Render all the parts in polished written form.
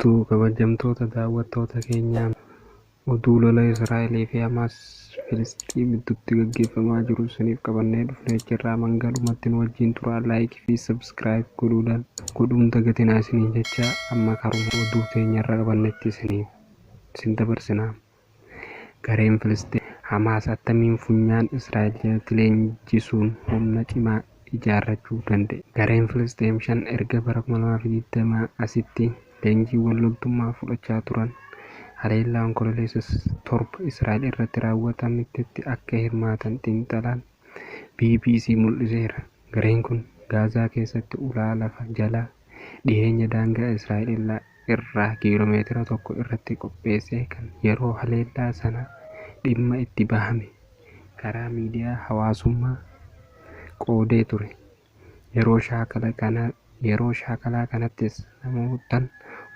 Jirtu kabajamtoota daawwattoota keenyaa, oduu lola Israa'elii fi Hamaas Filisxiin gidduutti gaggeeffamaa jiru isiniif qabannee dhufnee jirra. Hanga dhumatti nu wajjin turaa, like fi subscribe godhuudhaan godhuun dagatinaa isiniin jecha, amma karuma oduu teenyarra qabannetti isiniif isin dabarsinaa. Gareen Filisxiin Hamaas attamiin funyaan Israa'el jalatti leenjisuun humna cimaa ijaarrachuu danda'e? Gareen Filisxeem shan erga bara 2020 asitti leenjiiwwan loltummaa fudhachaa turan haleellaa Onkololeessa 7 Israa'el irratti raawwatametti akka hirmaatan xiinxalaan BBC mul'iseera. Gareen kun Gaazaa keessatti ulaa lafa jalaa dhiyeenya daangaa Israa'el irraa kiiloomeetira 1 irratti qopheesse kan yeroo haleellaa sanaa dhimma itti bahame karaa miidiyaa hawaasummaa qoodee ture. Yeroo shaakalaa kanattis namootaan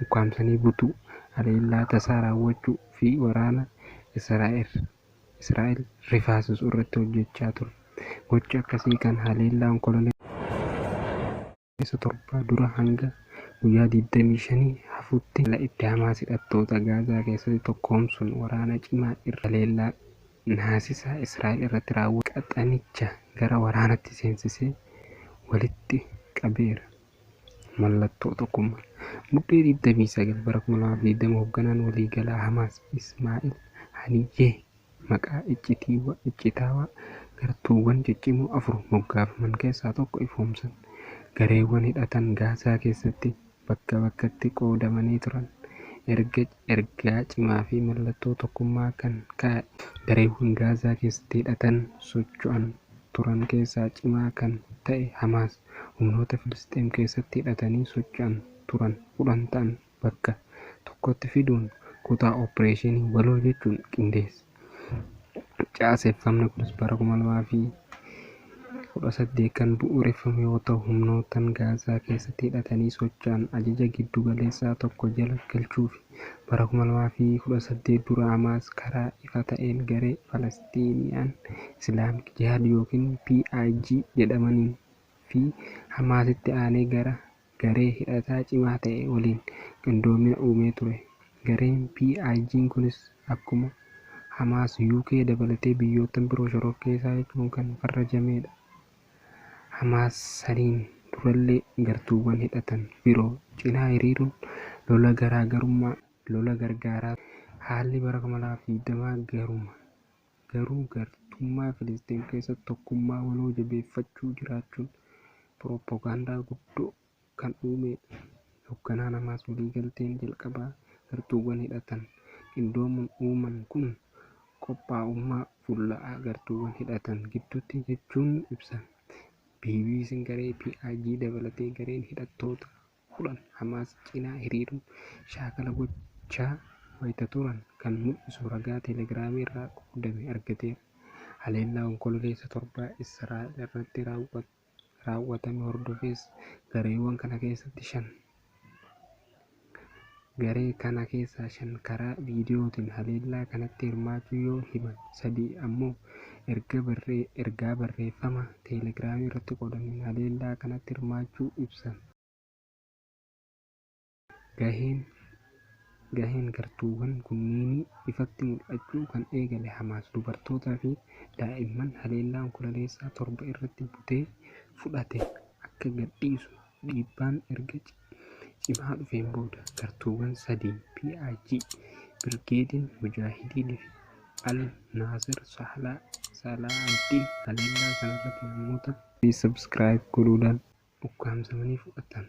ukkaamsanii butuu, haleellaa tasaa raawwachuu fi waraana Israa'el rifaasisuu irratti hojjechaa ture. Gochi akkasii kan haleellaa Onkololeessa 7 dura hanga guyyaa 25 hafutti haala itti Hamaas hidhattoota Gaazaa keessatti tokkoomsuun waraana cimaa irra haleellaa naasisaa Israa'el irratti raawwate qaxanicha gara waraanaatti seensisee walitti qabeera. Mallattoo tokkummaa. Muddee 29 bara 2020 hoogganaan waliigalaa Hamaas Ismaa'il Haniyyee maqaa iccitaawaa gartuuwwan ciccimoo afur moggaafaman keessaa tokko ifoomsan. Gareewwan hidhatan Gaazaa keessatti bakka bakkatti qoodamanii turan. Ergaa cimaa fi mallattoo tokkummaa kan kaa'e. Gareewwan Gaazaa keessatti hidhatan socho'an turan keessaa cimaa kan ta'e Hamaas humnoota Filisxeem keessatti hidhatanii socho'an turan 10 ta'an bakka tokkotti fiduun kutaa opereeshinii waloo jechuun qindeesse. Caaseffamni kunis bara 2018 kan bu'uureffame yoo ta'u, humnoottan Gaazaa keessatti hidhatanii socho'an ajaja giddu galeessaa tokko jala galchuufi. Bara 2018 dura Hamaas karaa ifa ta'een garee Palestinian Islamic Jihad yookiin PIJ jedhamaniin fi Hamaasitti aanee garee hidhataa cimaa ta'e waliin qindoomina uumee ture. Gareen PIJ kunis akkuma Hamaas UK dabalatee biyyoota biroo shororkeessaa jechuun kan farrajamedha. Hamaas saniin durallee gartuuwwan hidhatan biroo cinaa hiriiruun lola garaagarummaa lola gargaaraa. Haalli bara 2020 garuu gartummaa Filisxeem keessatti tokkummaa waloo jabeeffachuu jiraachuun pirooppogaandaa guddoo kan uumedha. Hoogganaan Hamaas waliigalteen jalqabaa gartuuwwan hidhatan qindoomuun uuman kun qophaa'ummaa fulla'aa gartuuwwan hidhatan gidduutti jechuun ibsan. BBC'n garee PIJ dabalatee gareen hidhattoota 10 Hamaas cinaa hiriiruun shaakala gochaa wayita turan kan mul'isu ragaa Teelegiraamii irraa qoodame argateera. Haleellaa Onkololeessa 7 Israa'el irratti raawwatame hordofees gareewwan kana keessaa shan karaa viidiyootiin haleellaa kanatti hirmaachuu yoo himan, sadii ammoo ergaa barreeffamaa Teelegiraamii irratti qoodameen haleellaa kanatti hirmaachuu ibsan. Gaheen gartuuwwan kunneenii ifatti mul'achuu kan eegale Hamaas dubartootaa fi daa'imman haleellaa Onkololeessa 7 irratti butee fudhate akka gadhiisu dhiibbaan erga cimaa dhufeen booda. Gartuuwwan sadii PIJ, Birgeediin Mujaahidiin fi Al Naasir Salaaddiin haleellaa sanarratti namoota subscribe godhuudhaan ukkaamsamanii fudhatan.